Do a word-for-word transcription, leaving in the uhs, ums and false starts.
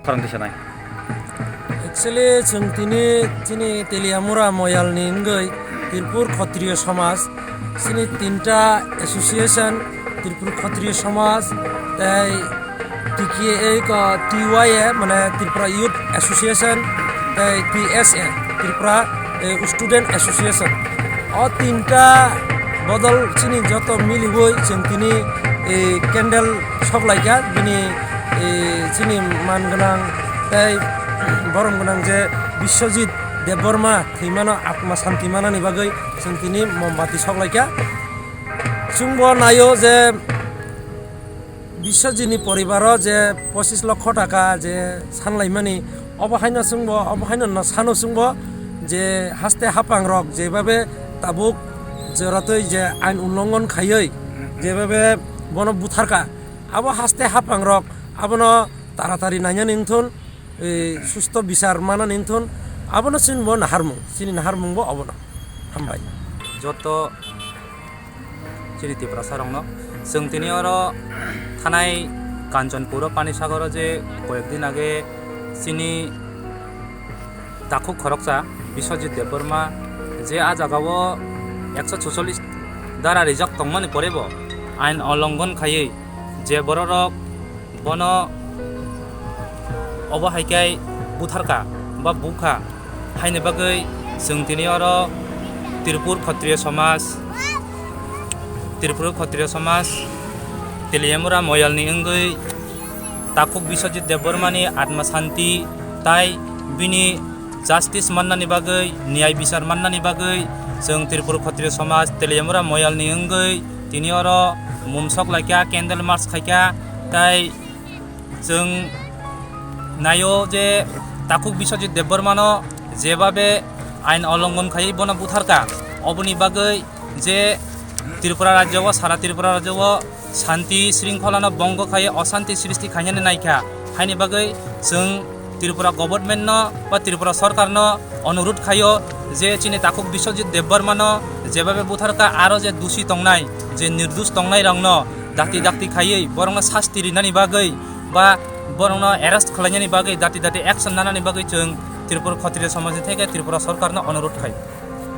Khorang tisa nai. Actually, chwng tini chini Teliamura Moyalni wngwi Tirpur Khotriyo Samaj, chini tinta association, Tirpur Khotriyo Samaj, tei T K A ko T Y A, mane Tripura Youth Association, tei T S A, Tripura, eh, Student Association. O tinta bodol chini joto miliwi chwng tini, eh, candle sok laikha, bini, eh, chini man gwnang tei borom gwnang je Biswajit Debbarma thwimano atma santi manani bagwi chwng tini mombati sok laikha. Chwngbo naio je Biswajitni poribaro je pochis lokho taka je sanlaimani, obo haino chwngbo, obo haino no sano chwngbo je haste hapangrok jebabe tabuk joratwi je ain ulongon khaiwi jebabe bono butharka, abo haste hapangrok abono taratari nainani wngthun, eh, susto bichar manani wngthun, abono chwngbo naharmung, chini naharmungbo obono. Hambai. Joto chini Tiprasarokno. Chwng tini oro thanai Kanchanpuro Panisagaro je koyek din age chini takhuk khoroksa Biswajit Debbarma je a jagao ekso chuchollis dara rijak tongmani porebo ain olongon khaiwi je bororok bono obo hai khe butharka ba bukha haini bagwi chwng tini oro Tripur Khotriyo Samaj, Tripur Khotriyo Samaj Teliamura Moyalni wngwi takhuk Biswajit Debbarmani atma santi tai bini justice mannani bagwi, niyai bichar mannani bagwi chwng Tripur Khotriyo Samaj Teliamura Moyalni wngwi tini oro mumsok laikha, candle march khaikha, tai chwng naio je takhuk Biswajit Debbarmano jebabe ain olongon khaiwi bono butharka, oboni bagwi je Tripura rajyo o, sara Tripura rajyo o santi shringkholano bongo khaiwi osanti srishti khainani naikha, haini bagwi chwng Tripura government no ba Tripura sorkar no onurudh khaio je chini takhuk Biswajit Debbarmano jebabe butharka aro je dusi tongnai, je nirdush tongnai rokno dakti dakti khaiwi borokno sasti rinani bagwi ba borokno arrest khlainani bagwi dakti dakti action nanani bagwi chwng Tripura Khotriyo Samajni theke Tripura sorkarno onurudh khai.